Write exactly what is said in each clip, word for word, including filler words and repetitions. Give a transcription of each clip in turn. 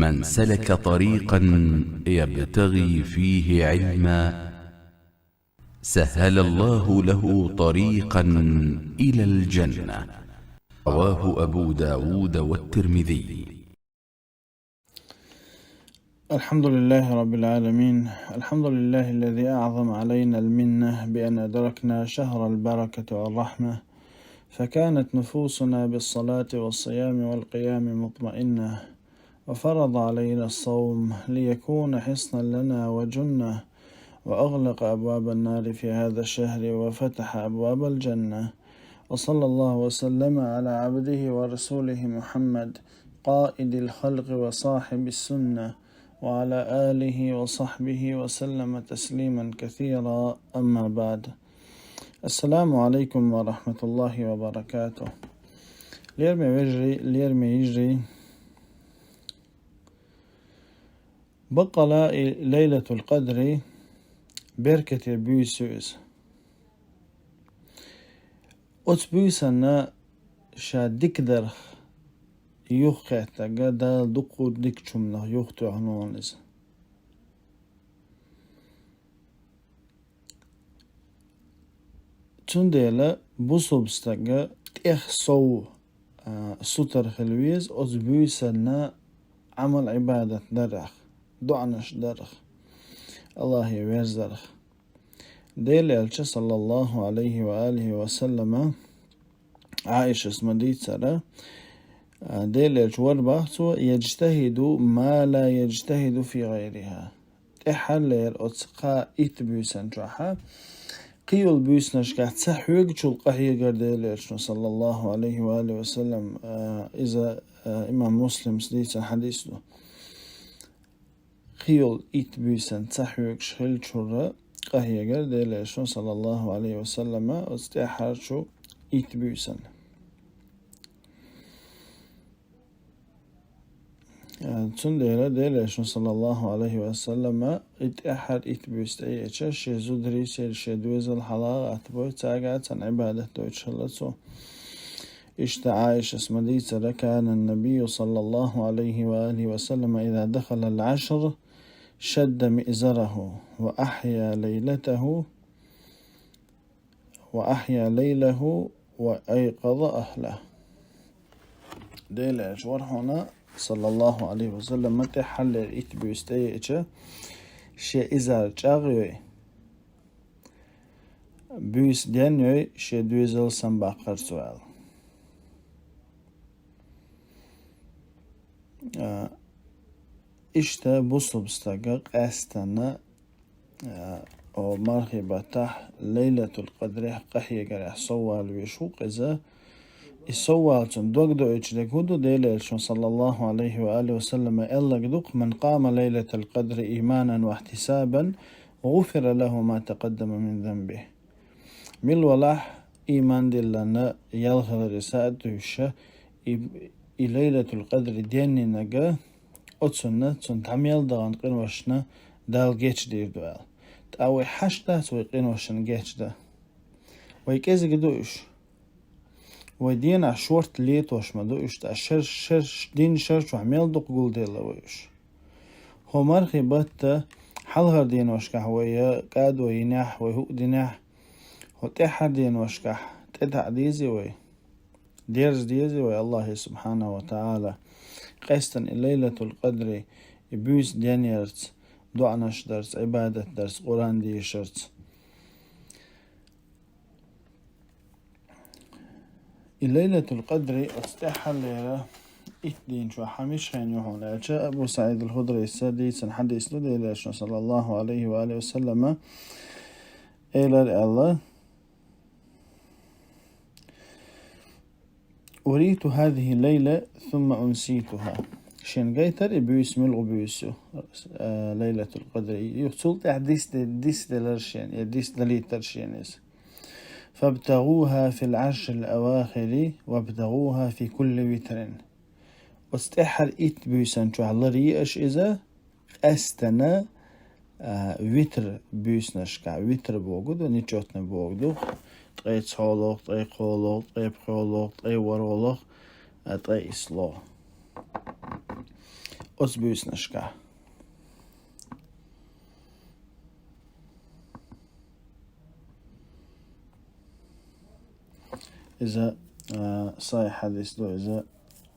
من سلك طريقا يبتغي فيه علما سهل الله له طريقا إلى الجنة. رواه أبو داود والترمذي. الحمد لله رب العالمين. الحمد لله الذي أعظم علينا المنة بأن أدركنا شهر البركة والرحمة، فكانت نفوسنا بالصلاة والصيام والقيام مطمئنة، وفرض علينا الصوم ليكون حصنا لنا وجنة، وأغلق أبواب النار في هذا الشهر وفتح أبواب الجنة. وصلى الله وسلم على عبده ورسوله محمد، قائد الخلق وصاحب السنة، وعلى آله وصحبه وسلم تسليما كثيرا. أما بعد. السلام عليكم ورحمة الله وبركاته. Лераме вежарий, лераме йижарий. Бакъала и Лайлатул Къадри беркате буьйса ю иза. Оцу буьйсанна ша дика дарх юхакхеттарг Дала дуккха дикачу хӀуманах юхатоьхна ву иза. Цундела бусалба стага тӀех сов, а, сутара хила веза оцу буьйсанна Ӏамал-Ӏибадат дарах, доӀанаш дарах, Аллахе верзарах. Делан Элча, саллаллаху Ӏалайхи ва алихи ва саллама, Ӏаишас ма дийцара, а, Делан Элча вара бах цо: «Яджтахиду ма ла яджтахиду фи гӀайриха». ТӀаьххьарлера оцу кхаа итт буьйсан чохь, кхин йолу буьйсанашкахь ца хьоьгучул къахьегара Делан Элчано, саллаллаху Ӏалайхи ва алихи ва саллам, а, иза, а, имам Муслимс дийцина хьадис ду. Кхин йолу итт буьйсан ца хьоьгуш хиллачуьра къахьегара Делан Элчано, саллаллаху Ӏалайхи ва саллама, оцу тӀаьххьарчу итт буьйсан. Цундела Делан Элчано, саллаллаху Ӏалайхи ва саллама, и тӀаьххьара итт буьйса тӀееъча, шен зударий, шен доьзал хьала а гӀаттабой, цаьргахь цхьаьна Ӏибадат дойтуш хилла цо. Иштта Ӏаишас ма дийцара: «Кана ан-набийю, саллаллаху Ӏалайхи ва алихи ва саллама, иза дахала ал-Ӏашр, шадда миъзараху, ва ахья лайлатаху, ва ахья лайлаху, ва айкъаза ахьлаху». Делан Элча вара хьуна, саллаллаху Ӏалайхи ва саллама, тӀаьххьарлера итт буьйса тӀееъча, шен изар чӀагӀйой, буьйса денйой, шен доьзал самабаккхара цо аьлла. А, иштта бусалба стага къаьстина, а, о мархи баттахь Лайлатул Къадрехь къахьегарехь соввала веш ву-кх иза. И соввала цунна дог доуьйтуш дерг хӀун ду? Делан Элчано, саллаллаху Ӏалайхи ва алихи ва саллама, аьлларг ду-кх: «Ман къама лайлатал къадри ийманан ва ихьтисабан, гӀуфира лаху ма такъаддама мин занбихи». Мила валахь, ийман диллина, ял хиларе са а туьйсуш, и, и Лайлатул Къадри денйинарг, оцунна, цунна тӀе мел дахана къиношна Дала гечдийр ду аьлла. ТӀаккха вай хьашт дац вай къиношна гечдан? Вай кӀезиг ду уьш? Вай дийнахь шорта летош ма ду уьш, ткъа шер, шер, дийнна шер чохь мел дукха гулделла вай уьш? ХӀо мархи баттахь, хьалхара дийношкахь вай я кӀадо йинехь, вай хӀуъа динехь, хӀо тӀаьххьара дийношкахь тӀетаӀа дезий вай? Дерза дезий вай Аллахе, субхьанаху ва таӀала? Къаьстина и Лайлатул Къадри, и буьйса денъярца, доӀанаш дарца, Ӏибадат дарца, Къуръан дешарца. И Лайлатул Къадри оцу тӀаьххьарлера итт дийна чохь хьан мича хенахь ю хьуна аьлча, Абу СаӀид ал-Худрийс дийцина хьадис ду, Делан Элчано, саллаллаху Ӏалайхи ва алихи ва саллама, элира аьлла: «Уриту хӀазихи лайла, сумма унситуха». Шена гайтара и буьйса муьлха буьйса ю, а, Лайлатул Къадри. Юха цул тӀаьхьа дис де-, дис делара шена, я дис далийтара шена иза. «ФабтагӀуха фил Ӏашрил авахири, вабтагӀуха фи кулли витрин». Оцу тӀаьххьара итт буьйсан чохь ларъе аша иза, къаьстина, а, витр буьйсанашкахь, витр бохург ду, нечётный бохург ду, ткъе цхьолгӀа, ткъе кхоалгӀа, ткъе пхоалгӀа, ткъе ворхӀалгӀа, а, ткъе исслогӀа. оцу буьйсанашкахь. Иза, а, сахьихь хьадис ду, иза,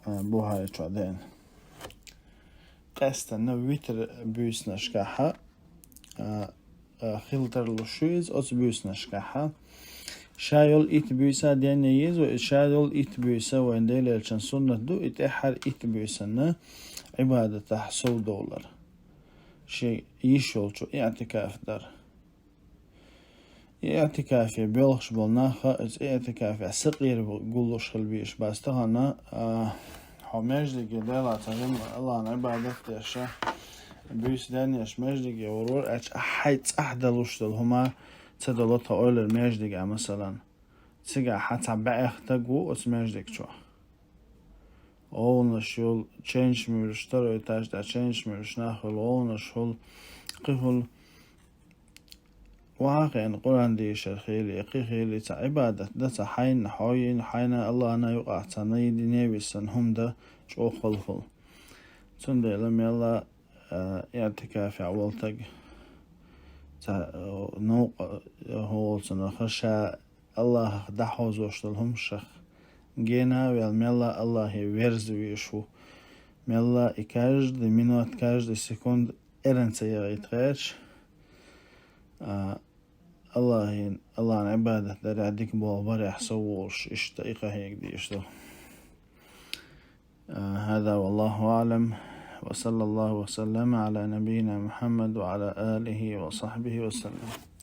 а, Бухари чохь деана. Къаьстина витр буьйсанашкахь, а, а, хила тарлуш ю иза оцу буьйсанашкахь. Ша йолу итт буьйса денъян еза вай, иза ша йолу итт буьйса вайн Делан элчан суннат ду, и тӀаьххьара итт буьйсанна Ӏибадатехь совдовлар. Шен йиш йолчу иӀтикаф дар. И иӀтикафе боьлхуш болу нах а, иза иӀтикафехь сакъера гуллуш хила безаш бац. Тахана, а, хьо маьждиге Делан цхьа жимма Аллахьна Ӏибадат деш, буьйса денъеш маьждиге гӀур вара, аьлча ахь хьайн цӀахь далуш долу хӀума ца дало тхан ойлар маьждигехь, масалан. Цигахь хьан цхьа бӀе стаг ву оцу маьждиг чохь. Оланаш йолу, ченчмуьйлуш, второй этаж тӀехь ченчмуьйлуш нах хуьлу, оланаш хуьлу, кхин хуьлу. Вахана Къуръан дешар хили, кхин хили, цхьа Ӏибадат дан, цхьа хьайна, хьо йина, хьайна Аллахьна юкъахь цхьа найди невисан хӀума дан чӀогӀа хала хуьлу. Цундела мелла, а, иӀтикафехь волу стаг, цхьа, а, новкъа, а, хӀолцунах ша Аллахьах дӀахьовзош долу хӀумнашах гена а ваьлла, мелла Аллахье верза везаш ву. Мелла и каждый минот, каждый секунд эрна ца яхийта гӀерташ, а, Аллахье, Аллахьна Ӏибадат дарехь, дика болх барехь совволуш, иштта и къахьега дезаш ду. А, هذا والله أعلم، وصلى الله وسلم على نبينا محمد وعلى آله وصحبه وسلم.